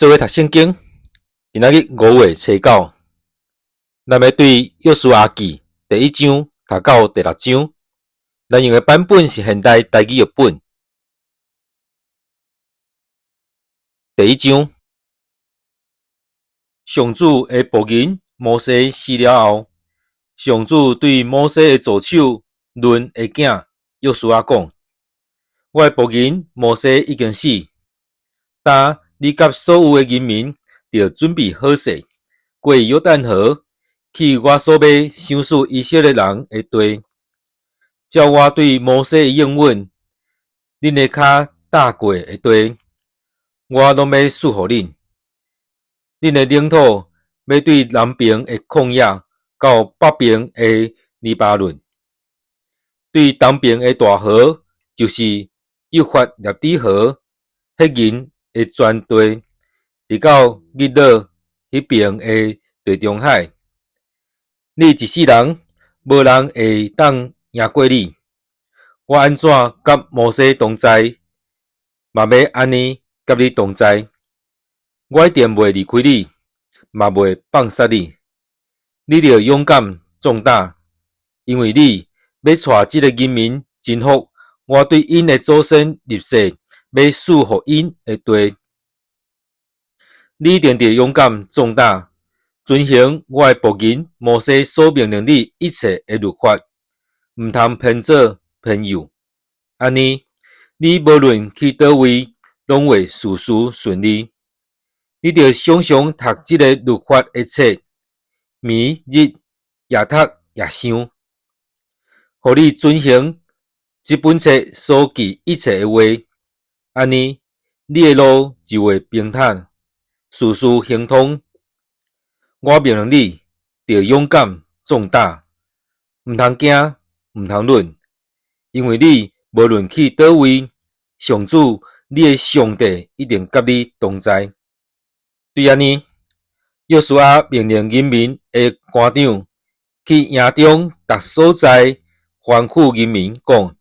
做伙讀聖經，今仔日5月初9，咱欲對約書亞記第一章讀到第六章。咱用的版本是現代台語譯本。第一章，上主的僕人摩西死了後，上主對摩西的助手嫩的囝約書亞講：我的僕人摩西已經死，今你佮所有的人民著準備好勢，過約旦河，去我所欲賞賜以色列人的地。照我對摩西的應允，恁的跤踏過的地，我攏欲賜予恁。恁的領土欲對南爿的曠野到北爿的黎巴嫩，對東爿的大河，就是幼發拉底河，赫人的全地，直到日落彼爿的地中海。你一世人，無人會當贏過你。我按怎佮摩西同在，嘛欲按呢佮你同在。我一定袂離開你，嘛袂放捒你。你著勇敢壯膽，因為你欲帶這个人民征服我對𪜶的祖先立誓欲賜予𪜶的地。你一定著勇敢壯膽，遵行我的僕人摩西所命令你一切的律法，毋通偏左偏右。按呢，你無論去佗位，攏會事事順利。你著常常讀這个律法的冊，暝日也讀也想，予你遵行這本冊所記一切的話。按呢，你的路就會平坦，事事亨通。我命令你，著勇敢壯膽，毋通驚，毋通慄，因為你無論去佗位，上主你的上帝一定佮你同在。對按呢，約書亞命令人民的官長去營中逐所在吩咐人民講：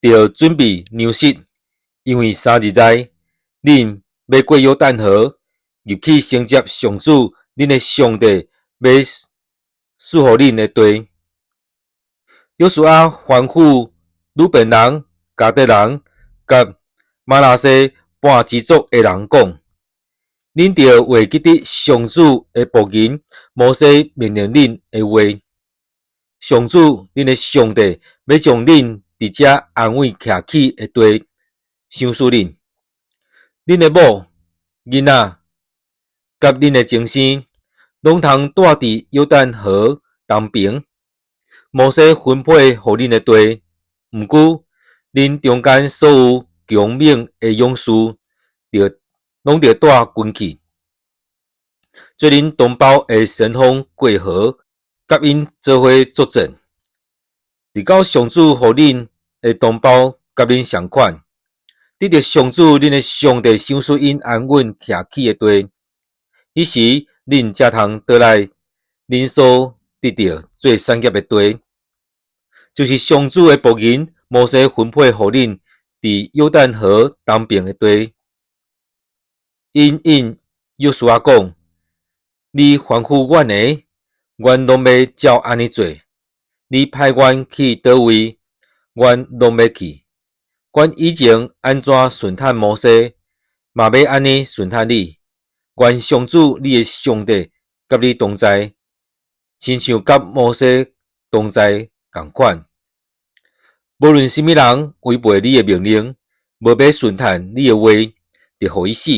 著準備糧食，因為3日內，恁欲過約旦河，入去承接上主恁的上帝欲賜予恁的地。約書亞吩咐魯便人、迦得人佮瑪拿西半支族的人講：恁著會記得上主的僕人摩西命令恁的話。上主恁的上帝欲將恁佇遮安穩徛起的地賞賜恁。恁的某、囡仔佮恁的親生，攏通蹛佇約旦河東爿。摩西分配予恁的地，毋過恁中間所有強猛的勇士，著攏著帶軍去，做恁同胞的先鋒過河，佮𪜶做伙作戰。直到上主予恁的同胞佮恁仝款，得著上主恁的上帝賞賜𪜶安穩徛起的地，彼時恁才通倒來恁所得著做產業的地，就是上主的僕人摩西分配予恁佇約旦河東爿的地。𪜶應約書亞講：你吩咐阮的，阮攏欲照按呢做。你派阮去佗位，阮攏欲去。阮以前按怎順趁摩西，嘛欲按呢順趁你。願上主你的上帝佮你同在，親像佮摩西同在仝款。無論啥物人違背你的命令，無欲順趁你的話，著予伊死。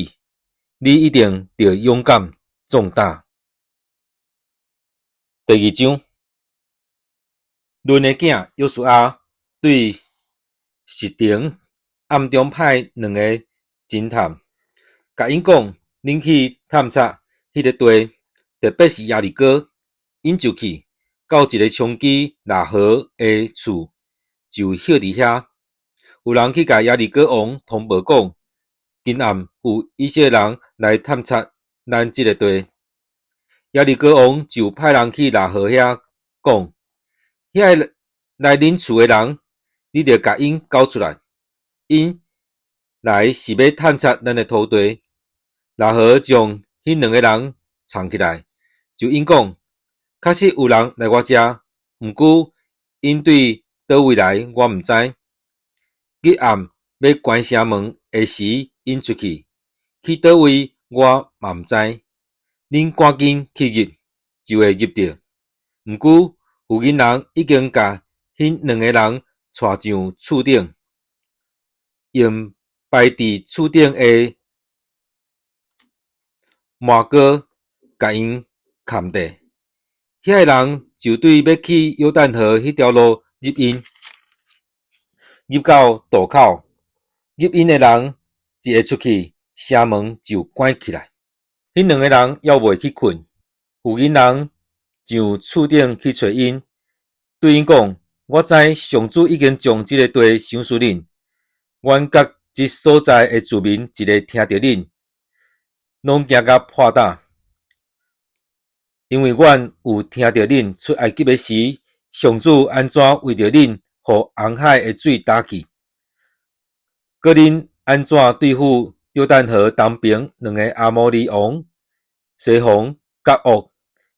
你一定著勇敢壯膽。第二章，嫩的囝約書亞對實亭暗中派兩个偵探，共𪜶講：恁去探查彼个地，特別是耶利哥。𪜶就去到一个娼妓喇合的厝，就歇佇遐。有人去共耶利哥王通報講：今暗有以色列人來探查咱這个地。耶利哥王就派人去喇合遐講：遐个來恁厝的人，你著共𪜶交出來。𪜶來是欲探查咱的土地。喇合將彼兩个人藏起來，就𪜶講：確實有人來我遮，毋過𪜶對佗位來，我毋知。日暗欲關城門的時，𪜶出去，去佗位，我嘛毋知。恁趕緊去入，就會入著。毋過附近人已經共彼兩个人帶上厝頂，用擺佇厝頂的麻膏共𪜶崁著。遐个人就對欲去約旦河彼條路入𪜶，入到渡口，入𪜶的人一下出去，城門就關起來。彼兩个人猶未去睏，婦人上厝頂去揣𪜶，對𪜶講：我知上主已經將這个地賞賜恁，阮佮這所在的住民一下聽著恁，攏驚甲破膽，因為阮有聽著恁出埃及的時，上主按怎為著恁，予紅海的水焦去，閣恁按怎對付約旦河東爿兩个亞摩利王西宏佮惡，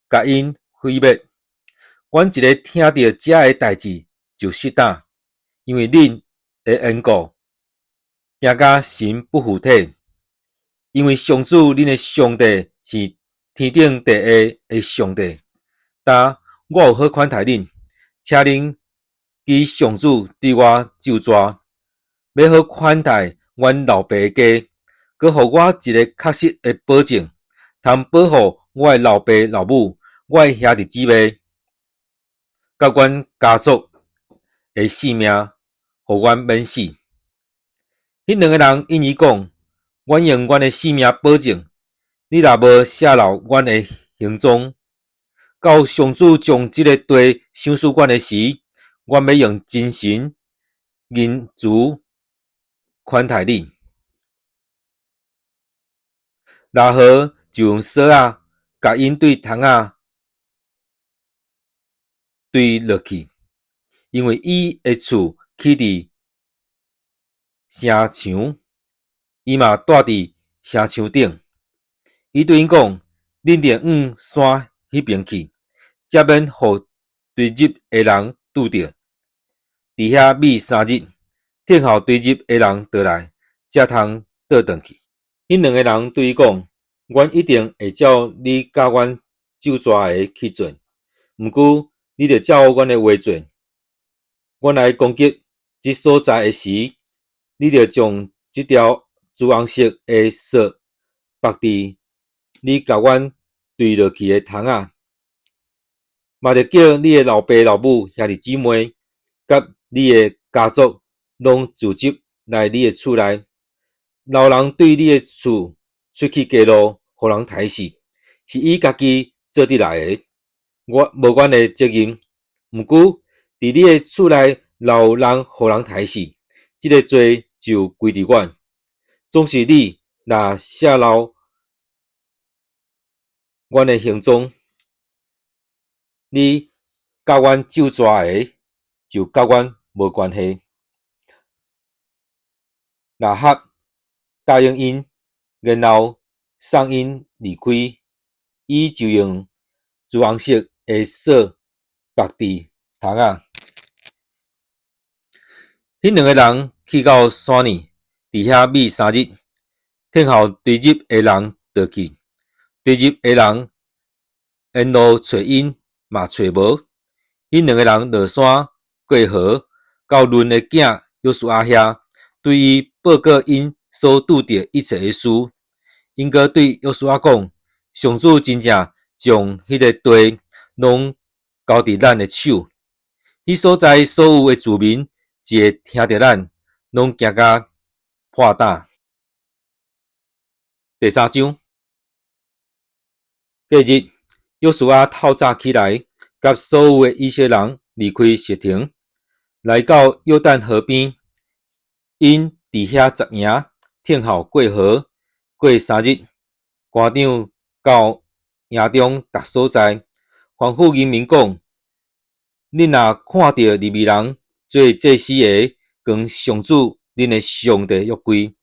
共𪜶毀滅。阮一下聽著這个代誌就失膽，因為恁的緣故，驚甲神不附體。因為上主恁的上帝是天頂地下的上帝。今我有好款待恁，請恁記上主對我咒詛，欲好款待阮老爸的家，閣予我一个確實的保證，通保護我的老爸老母、我的兄弟姊妹，佮阮家族的性命，予阮免死。彼兩个人應伊講：阮用阮的性命保證，你若無洩露阮的行蹤，到上主將這个地賞賜阮的時，阮欲用真誠仁慈款待你。喇合就用索仔共𪜶對窗仔墜落去，因為伊的厝起佇城牆，伊嘛蹛佇城牆頂。伊對𪜶講：恁著向山彼爿去，才免予追入的人拄著。佇遐覕3日，等候追入的人倒來，才通倒轉去。彼兩个人對伊講：阮一定會照你佮阮咒詛的去做，毋過你著照阮的話做。阮來攻擊這所在的時，你著將這條朱紅色的索縛佇你共阮墜落去的窗仔，嘛著叫你的老爸老母、兄弟姊妹，佮你的家族攏聚集來你的厝內。若有人對你的厝出去街路，予人刣死，是伊家己做得來的，我無阮的責任。毋過，佇你的厝內若有人予人刣死，這个罪就歸佇阮。總是你若洩露阮的行蹤，你佮阮咒詛的，就佮阮無關係。喇合答應𪜶，然後送𪜶離開，伊就用朱紅色的索縛佇窗仔。彼兩个人去到山裡，佇遐覕3日，等候追入的人倒去。追入的人沿路揣𪜶，嘛揣無。彼兩个人落山過河，到嫩的囝約書亞遐，對伊報告𪜶所拄著一切的事。𪜶閣對約書亞講：上主真正將彼个地攏交佇咱的手，彼所在所有的住民，一下聽著咱，攏驚甲破膽。第三章，隔日，約書亞透早起來，佮所有的以色列人離開實亭，來到約旦河邊，𪜶佇遐紮營，等候過河。過3日，官長到營中逐所在，吩咐人民講：恁若看著利未人做祭司的，扛上主恁的上帝約櫃，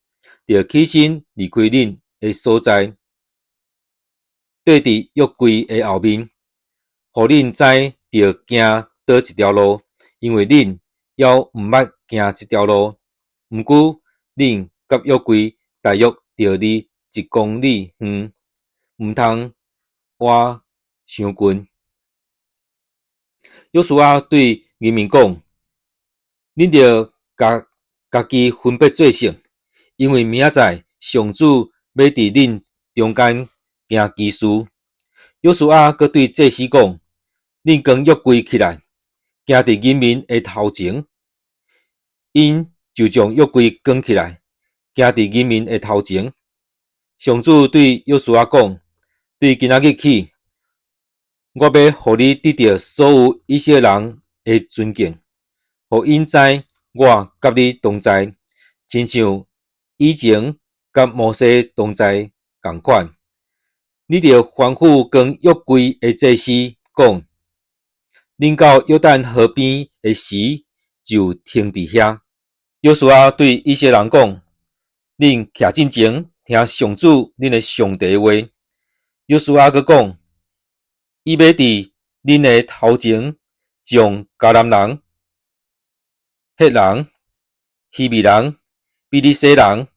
著起身離開恁的所在，綴佇約櫃的後面，予恁知著行佗一條路，因為恁猶毋捌行這條路。毋過恁佮約櫃大約著離一公里遠，毋通倚傷近。約書亞對人民講：恁著共家己分別做聖，因為明仔載上主欲佇恁中間行奇事。約書亞閣對祭司講：恁扛約櫃起來，行佇人民的頭前。𪜶就將約櫃扛起來，行佇人民的頭前。上主對約書亞講：對今仔日起，我欲予你得著所有以色列人的尊敬，予𪜶知我佮你同在，親像以前佮摩西同在仝款。你著吩咐扛約櫃的祭司講：恁到約旦河邊的時，就停佇遐。約書亞對以色列人講：恁徛進前，聽上主恁的上帝話。約書亞閣講：伊欲佇恁的頭前，將迦南人、赫人、希未人、比利洗人、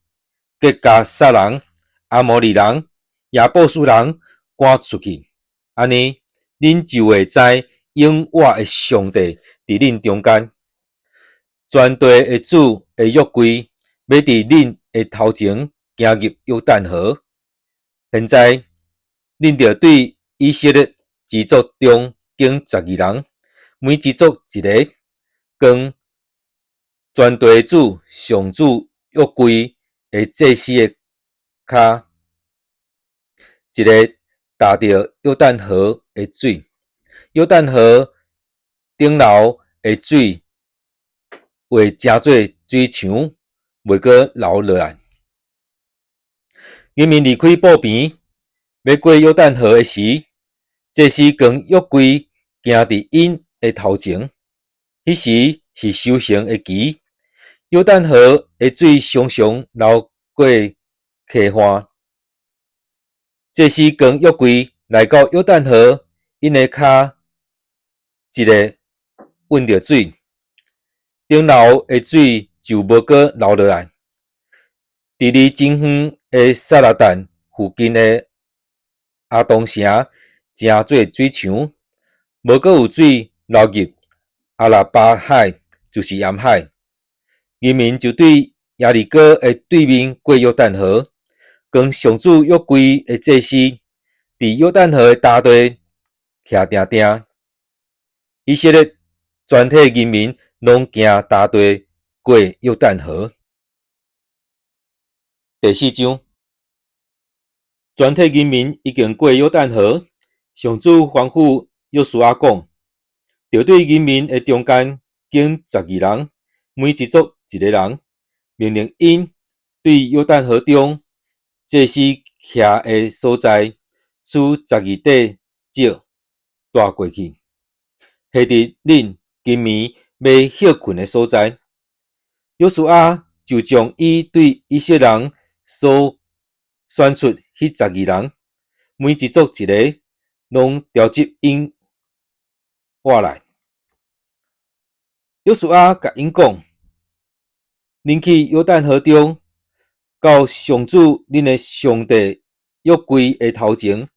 吉甲撒人、阿摩利人、耶布斯人趕出去。按呢，恁就會知永活的上帝佇恁中間。全地的主的約櫃欲佇恁的頭前行入約旦河。現在，恁著對以色列支族中揀十二人，每支族一个，扛全地主上主約櫃的祭司的跤，一个踏著約旦河的水，約旦河頂流的水會成做水牆，袂閣流落來。人民離開布坪，欲過約旦河的時，祭司扛約櫃行佇𪜶的頭前。彼時是收成的期，約旦河的水常常流過溪岸。祭司扛約櫃來到約旦河，𪜶的跤一个穩著水，頂流的水就無閣流落來。佇離真遠的撒勒但附近的亞當城，成做水牆，無閣有水流入阿拉巴海，就是鹽海。人民就對耶利哥的對面過約旦河，扛上主約櫃的祭司，佇約旦河的乾地徛定定。以色列全體人民攏行乾地過約旦河。第四章，全體人民已經過約旦河，上主吩咐約書亞講：著對人民的中間揀十二人，每一族一个人，命令𪜶對約旦河中祭司徛的所在，取十二塊石帶過去，下佇恁今暝欲歇睏的所在。約書亞就將伊對以色列人所選出彼十二人，每一族一个，攏召集𪜶倚來。約書亞共𪜶講：恁去約旦河中，到上主恁的上帝約櫃的頭前，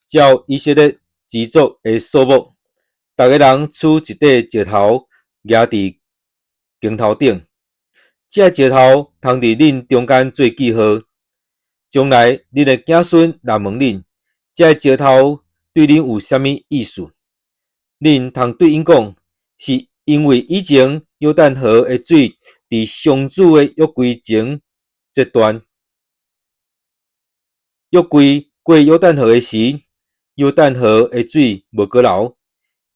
照以色列支族的數目，逐个人取一塊石頭，舉佇肩頭頂。這石頭通佇恁中間做記號。將來恁的子孫若問恁，這石頭對恁有啥物意思？恁通對𪜶講，是因為以前約旦河的水佇上主的約櫃前截斷。約櫃過約旦河的時，約旦河的水無閣流。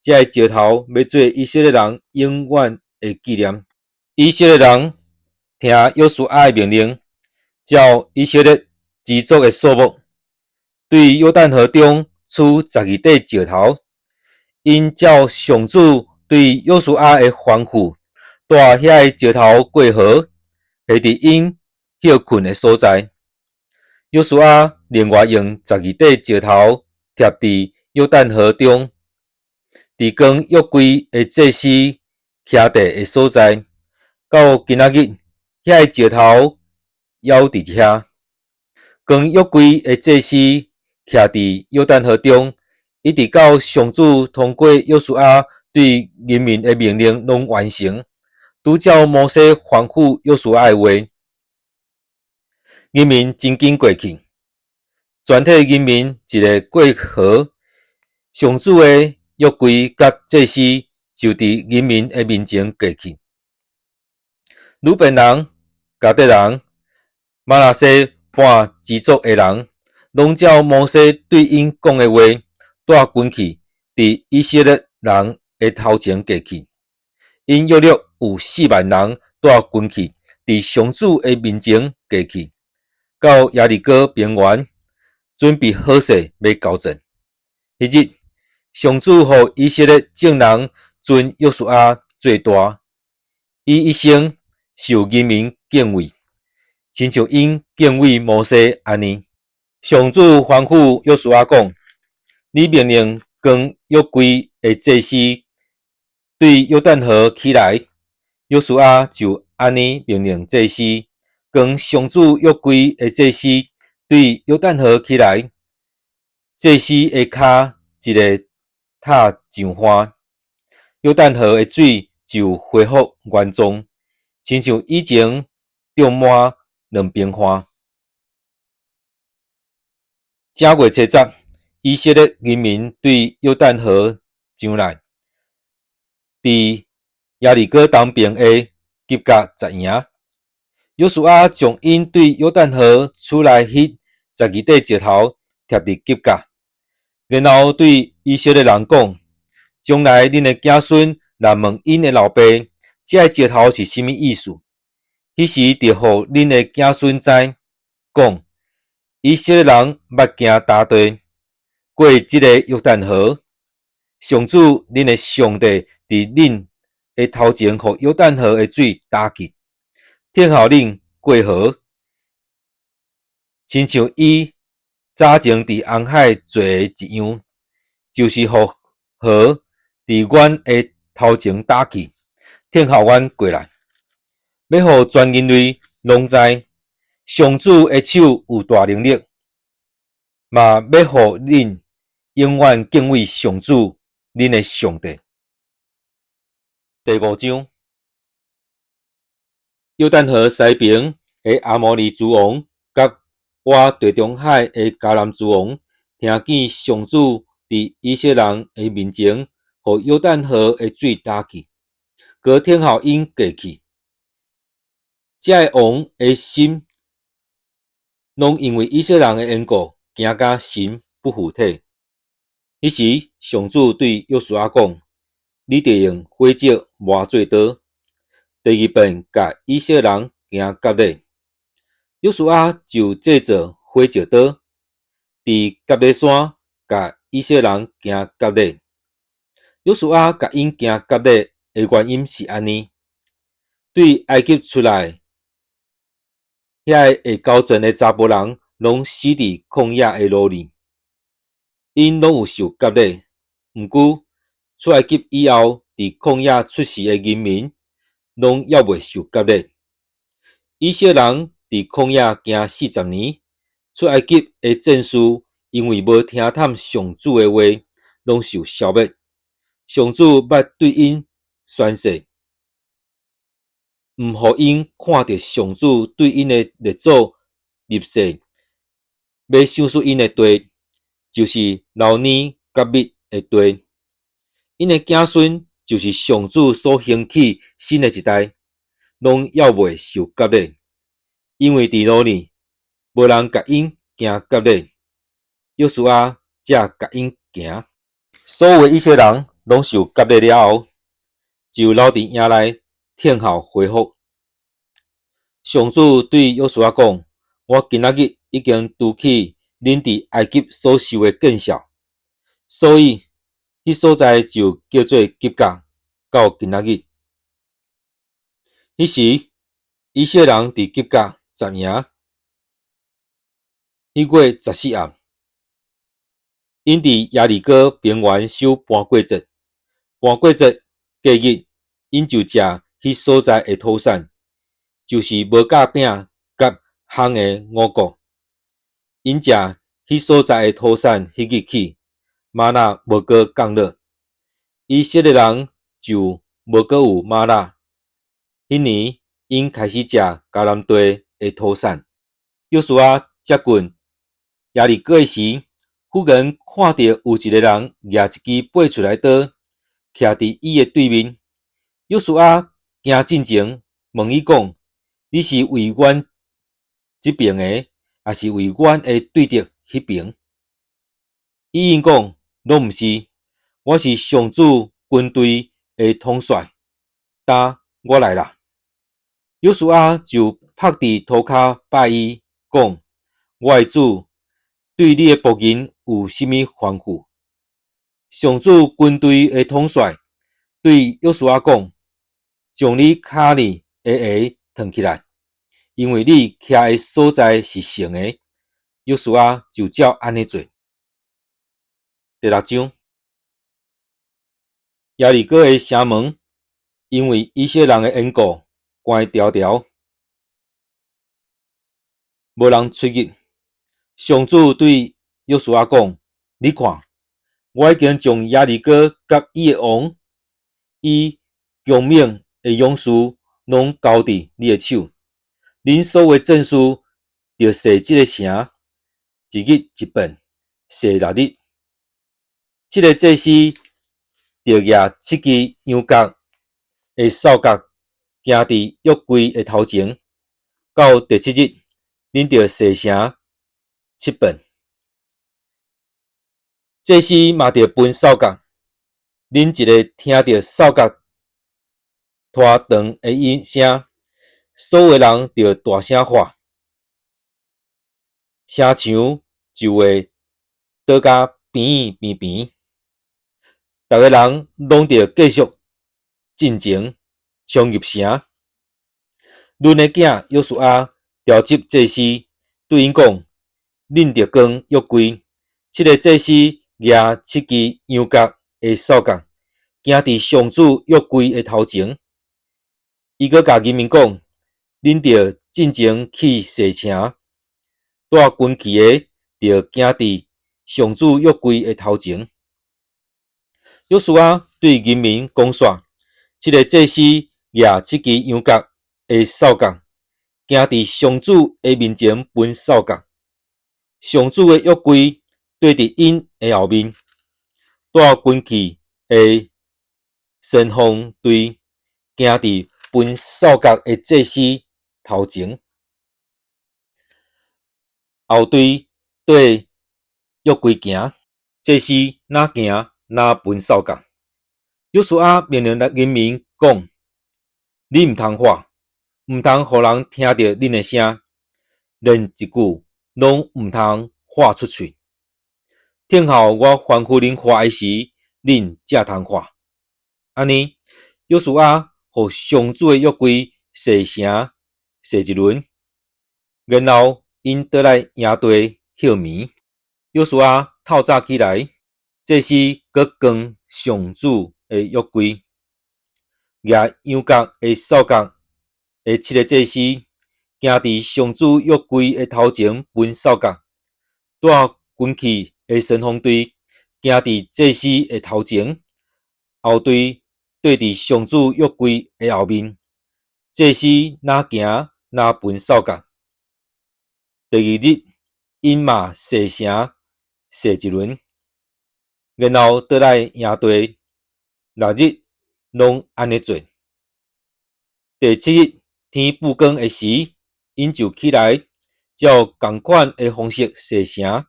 這石頭欲做以色列人永遠的紀念。以色列人聽約書亞的命令，照以色列支族的數目，對約旦河中取十二塊石頭，𪜶照上主對約書亞的吩咐，帶遐个石頭過河，下佇𪜶歇睏的所在。約書亞另外用十二塊石頭貼佇約旦河中，佇扛約櫃的祭司徛地的所在，到今仔日，遐个石頭猶佇遐。扛約櫃的祭司徛佇約旦河中，一直到上主通過約書亞對人民的命令攏完成，拄照摩西吩咐約書亞的話，人民真緊過去，全體人民一下過河，上主的約櫃佮祭司就佇人民的面前過去。呂便人、迦得人、瑪拿西半支族的人，攏照摩西對𪜶講的話，帶軍去，佇以色列人的頭前過去。𪜶約略有4萬人帶軍去，佇上主的面前過去，到耶利哥平原，準備好勢欲交戰。彼日，上主予以色列眾人尊約書亞做大，伊一生受人民敬畏，親像𪜶敬畏摩西按呢。上主吩咐約書亞講：你命令扛約櫃的祭司對約旦河起來。約書亞就按呢命令祭司，扛上主約櫃的祭司對約旦河起來。祭司的跤一下踏上岸，約旦河的水就恢復原狀，親像以前漲滿兩邊岸。正月初十，以色列人民對約旦河上來，佇耶利哥東爿的吉甲紮營。約書亞將𪜶對約旦河出來彼十二塊石頭貼佇吉甲，然後對以色列人講：將來恁的子孫若問𪜶的老爸，這个石頭是啥物意思？彼時著予恁的子孫知，講：以色列人捌行乾地，過這个約旦河。上主恁的上帝佇恁的頭前，予約旦河的水焦去，聽候恁過河，親像伊早前佇紅海做的一樣，就是予河佇阮的頭前焦去，聽候阮過來，欲予全人類攏知，上主的手有大能力，嘛欲予恁永遠敬畏上主恁的上帝。第五章，約旦河西爿的亞摩利諸王，佮倚地中海的迦南諸王，聽見上主佇以色列人的面前，予約旦河的水焦去，閣聽候𪜶過去。這个王的心，攏因為以色列人的緣故，驚甲神不附體。彼時，上主對約書亞講：你著用火石磨做刀，第二遍共以色列人行割禮。約書亞就製造火石刀，佇割禮山共以色列人行割禮。約書亞共𪜶行割禮的原因是按呢：對埃及出來，遐个會交戰的查埔人，攏死佇曠野的路裡，𪜶攏有受割禮。毋過出埃及以後，佇曠野出世的人民，攏猶未受割禮。以色列人佇曠野行40年，出埃及的戰士因為無聽探上主的話，攏受消滅。上主捌對𪜶宣誓，毋予𪜶看著上主對𪜶的列祖立誓，欲賞賜𪜶的地，就是流奶佮蜜的地。𪜶的子孫就是上主所興起新的一代，攏猶未受割禮，因為佇路裡無人共𪜶行割禮，約書亞才共𪜶行。所有的以色列人攏受割禮了後，就留佇營內聽候回復。上主對約書亞講：我今仔日已經除去恁佇埃及所受的見笑，所以彼所在就叫做吉甲，到今仔日。彼時，以色列人佇吉甲紮營。彼月14暗，𪜶佇耶利哥平原守盤過節。盤過節隔日，𪜶就食彼所在的土產，就是無酵餅佮烘的五穀。𪜶食彼所在的土產彼日起，嗎哪無閣降落，以色列人就無閣有嗎哪。彼年，𪜶開始食迦南地的土產。約書亞接近耶利哥的時，忽然看著有一个人舉一支拔出來刀，徛佇伊的對面。約書亞行進前，問伊講：你是為阮這爿的，抑是為阮的對敵彼爿？伊應講：攏毋是，我是上主軍隊的統帥，今我來啦。約書亞就伏佇塗跤拜伊，講：我的主，對你的僕人有啥物吩咐？上主軍隊的統帥對約書亞講：將你跤裡的鞋脫起來，因為你徛的所在是聖的。約書亞就照按呢做。第六章，耶利哥的城門因為以色列人的緣故關牢牢，無人出入。上主對約書亞講：你看，我已經將耶利哥佮伊的王、伊強猛的勇士攏交佇你的手。恁所有的戰士著踅這个城，一日一遍，踅六日。七个祭司著舉七支羊角的哨角，行佇約櫃的頭前。到第七日，恁著踅城七遍。祭司嘛著歕哨角。恁一个聽著哨角拖長的音聲，所有人著大聲喊，城牆就會倒甲平平平。逐个人攏著繼續進前衝入城。嫩的囝約書亞召集祭司，對𪜶講：恁著扛約櫃，七个祭司舉七支羊角的哨角，行佇上主約櫃的頭前。伊閣共人民講：恁著進前去踅城，帶軍器的著行佇上主約櫃的頭前。約書亞對人民講煞，七个祭司舉七支羊角的哨角，行佇上主的面前歕哨角。上主的約櫃綴佇𪜶的後面，帶軍器的先鋒隊行佇歕哨角的祭司頭前，後隊綴約櫃行，祭司若行若歕哨角。約書亞命令人民講：恁毋通喊，毋通予人聽著恁的聲，連一句攏毋通喊出喙。等候我吩咐恁喊的時，恁才通喊。按呢，約書亞予上主的約櫃踅城踅一輪，然後𪜶倒來營地歇暝。約書亞透早起來，祭司閣扛上主的約櫃，舉羊角的哨角的七个祭司，行佇上主約櫃的頭前歕哨角，帶軍器的先鋒隊行佇祭司的頭前，後隊綴佇上主約櫃的後面，祭司若行若歕哨角。第二日，𪜶嘛踅城踅一輪，然後倒來營地，六日攏按呢做。第七日天布光的時，𪜶就起來，照仝款的方式踅城。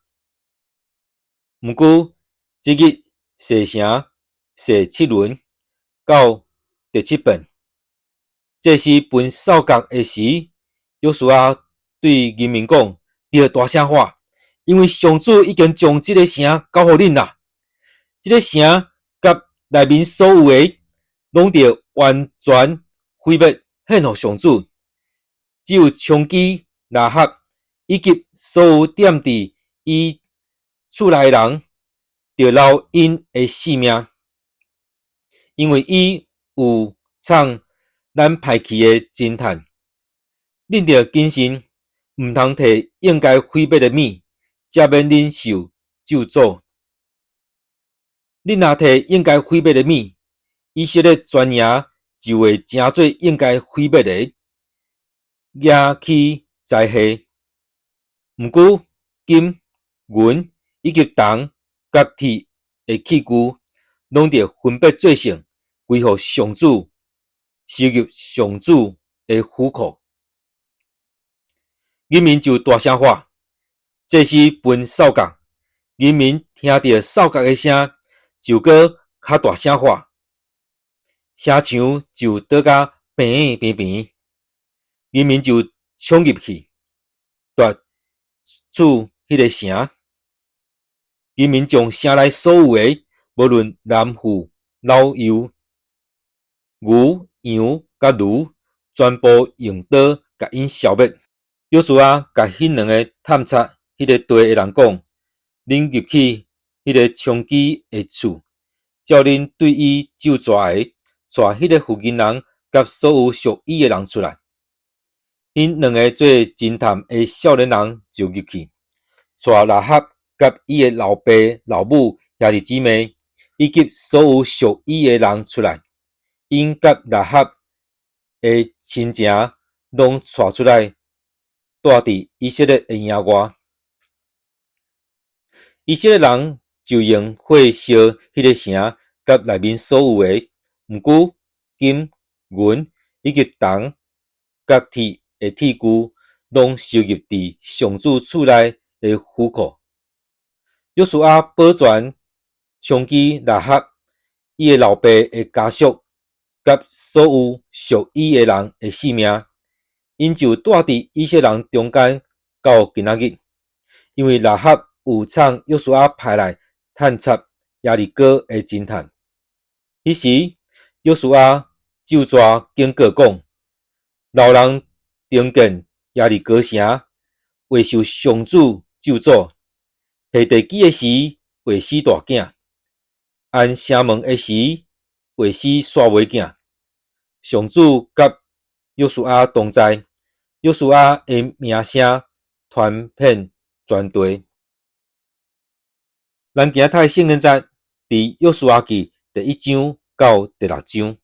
毋過，這日踅城踅七輪，到第七遍，祭司歕哨角的時，約書亞對人民講：著大聲喊，因為上主已經將這个城交予恁啦。這个城佮內面所有的，攏著完全毀滅，獻予上主。只有娼妓喇合以及所有踮佇伊厝內的人，著留𪜶的性命，因為伊有藏咱派去的偵探。恁著謹慎，毋通提應該毀滅的物，才免恁受咒詛。恁若提應該毀滅的物，以色列全營就會成做應該毀滅的，惹起災禍。毋過金、銀以及銅、佮鐵的器具，攏著分別做聖，歸予上主，收入上主的府庫。人民就大聲喊，祭司歕哨角，人民聽著哨角的聲，就閣較大聲喊，城牆就倒甲平平平，人民就衝入去，奪取彼个城。人民將城內所有的，無論男婦老幼、牛、羊佮驢，全部用刀共𪜶消滅。約書亞共彼兩个探查彼个地的人講：恁入去彼个娼妓的厝，照恁對伊咒詛的，帶彼个婦人佮所有屬伊的人出來。彼兩个做偵探的少年人就入去，帶喇合佮伊的老爸老母兄弟姊妹，以及所有屬伊的人出來。𪜶佮喇合的親情攏帶出來，蹛佇以色列的營外。以色列人就用火燒彼个城佮內面所有的，毋過金、銀以及銅、佮鐵的器具，攏收入佇上主厝內的府庫。約書亞保全娼妓喇合、伊的老爸的家屬佮所有屬伊的人的性命，𪜶就蹛佇以色列人中間到今仔日，因為喇合有藏約書亞派來探查耶利哥的偵探。彼時，約書亞咒詛警告講：老人聽見耶利哥城，會受上主咒詛；下地基的時，會死大囝；安城門的時，會死煞尾囝。上主佮約書亞同在，約書亞的名聲傳遍全地。咱今仔讀的聖經節，佇約書亞記第一章到第六章。